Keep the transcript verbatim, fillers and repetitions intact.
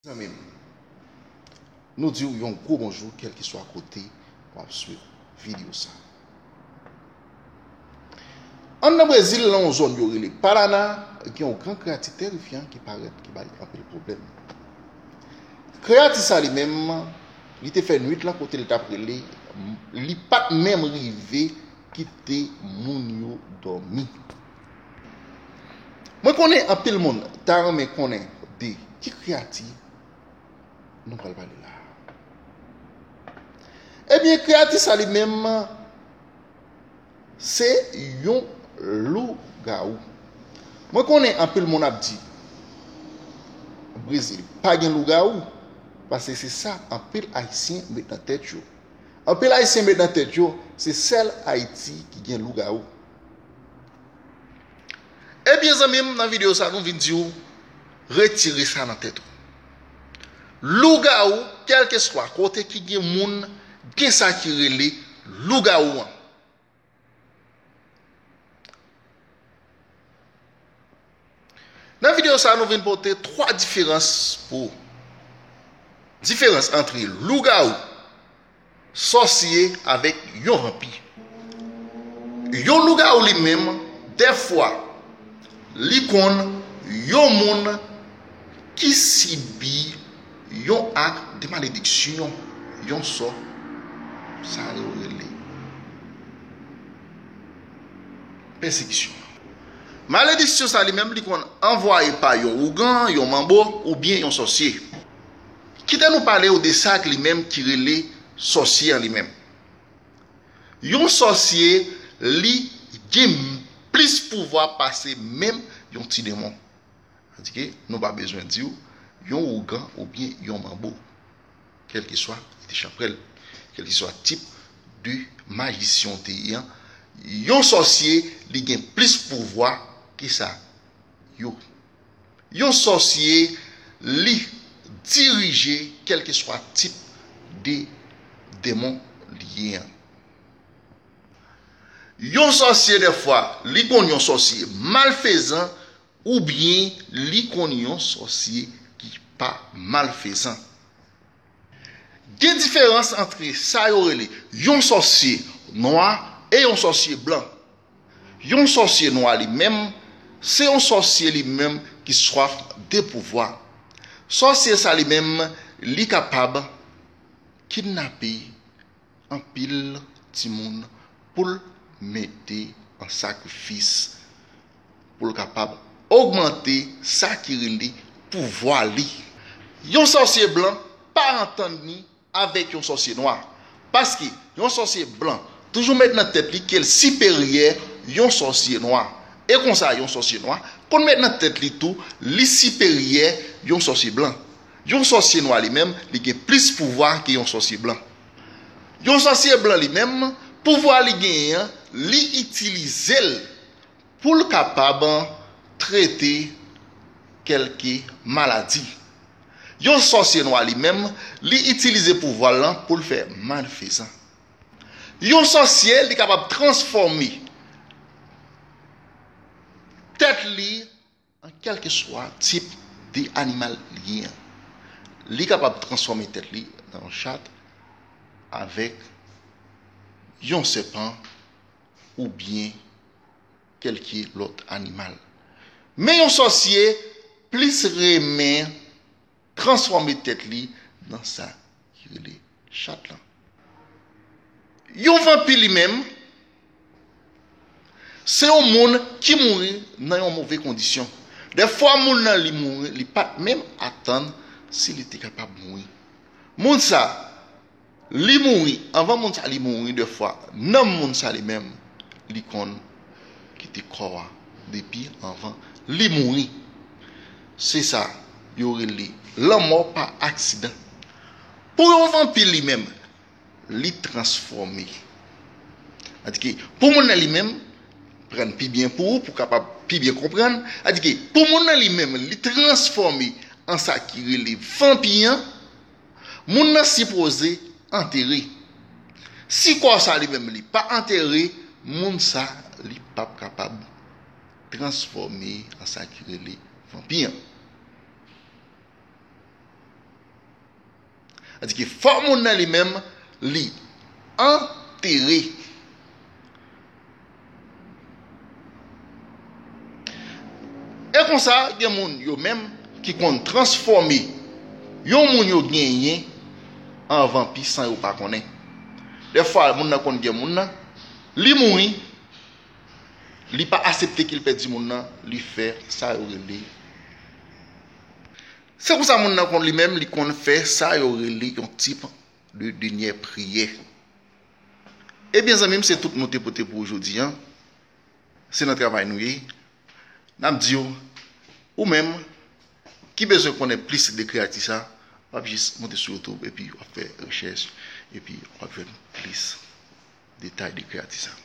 Zanmi m, nou di w yon gwo bonjou, kèlkeswa kote w ap swiv videyo sa. Anndan Brezil, nan yon zòn yo rele Paraná, gen yon gran kreyati terifyan ki parèt, ki bay anpil pwoblèm. Kreyati sa li menm, li te fè nwit lan kote l t ap rele, li pa t menm rive kite moun yo dòmi. Mwen konnen anpil moun ta renmen konnen de ki kreyati nou pral pale la. Ebyen, kreyati sa li menm, se yon lougawou. Mwen konnen anpil moun ap di, Brezil pa gen lougawou, paske se sa anpil Ayisyen met nan tèt yo. Anpil Ayisyen met nan tèt yo, se sèl Ayiti ki gen lougawou. Ebyen, zanmi m, nan videyo sa, nou vin di w, retire sa nan tèt ou. Lougawou, kèlkeswa kote ki gen moun, gen sa ki rele lougawou an. Nan videyo sa, nou vin pote twa diferans pou ou. Diferans ant lougawou, sòsye avèk yon vanpi. Yon lougawou li menm, dèfwa, li konn yon moun ki sibi yon ak de malediksyon, yon sò, sa yo rele pèsekisyon. Malediksyon sa li menm, li konn anvwaye pa yon ougan, yon manbo, oubyen yon sòsye. Kite nou pale w de sa k li menm ki rele sòsye an li menm. Yon sòsye, li gen plis pouvwa pase menm yon ti demon. Tandike nou pa bezwen di w yon ougan oubyen yon manbo. Kèlkeswa li te chanprèl, kèlkeswa tip de majisyen w te ye an, yon sòsye, li gen plis pouvwa ke sa yo. Yon sòsye, li dirije kèlkeswa tip de demon li ye an. Yon sòsye, dèfwa, li konn yon sòsye malfezan, oubyen li konn yon sòsye ki pa malfezan. Gen diferans ant sa yo rele yon sòsye nwa e yon sòsye blan. Yon sòsye nwa li menm, se yon sòsye li menm ki swaf de pouvwa. Sòsye sa li menm, li kapab kidnape anpil timoun pou l mete an sakrifis, pou l kapab ogmante sa ki rele pouvwa li. Yon sòsye blan pa antann li avèk yon sòsye nwa, paske yon sòsye blan toujou met nan tèt li ke l siperyè yon sòsye nwa. E konsa, yon sòsye nwa konn met nan tèt li tou li siperyè yon sòsye blan. Yon sòsye nwa li menm, li gen plis pouvwa ke yon sòsye blan. Yon sòsye blan li menm, pouvwa li genyen an, li itilize l pou l kapab trete kèlke maladi. Yon sòsye nwa li menm, li itilize pouvwa l lan pou l fè malfezan. Yon sòsye, li kapab transfòme tèt li an kèlkeswa tip de animal li ye an. Li kapab transfòme tèt li nan yon chat avèk yon sèpan oubyen kèlke lòt animal. Men yon sòsye plis renmen transfòme tèt li nan sa ki rele chat lan. Yon vanpi li menm, se yon moun ki mouri nan yon move kondisyon. Dèfwa moun nan li mouri, li pa t menm atann si li te kapab mouri. Moun sa, li mouri, anvan moun sa li mouri, dèfwa nanm moun sa li menm, li konn kite kò a depi anvan li mouri. Se sa yo rele lanmò pa aksidan. Pou yon vanpi li menm, li transfòme. Tandike pou moun nan li menm, pran pi byen pou ou, pou kapab pi byen konprann. Tandike pou moun nan li menm, li transfòme an sa ki rele vanpi an, moun nan sipoze antere. Si kò sa li menm li pa antere, moun sa li p ap kapab transfòme an sa ki rele vanpi an. Sa di ke fò moun nan li menm, li antere. E konsa, gen moun yo menm ki konn transfòme yon moun yo genyen an vanpi san yo pa konnen. Dèfwa, moun nan konn gen moun nan, li mouri, li pa aksepte ke l pèdi moun nan, li fè sa yo rele. Se konsa moun nan konn li menm, li konn fè sa yo rele yon tip de dènyè priyè. Ebyen, zanmi m, se tout nou te pote pou ou jodi a. Se nan travay nou ye. N ap di w, ou menm, ki bezwen konnen plis de kreyati sa, w ap jis monte sou YouTube epi w ap fè rechèch, epi w ap jwenn plis detay de kreyati sa.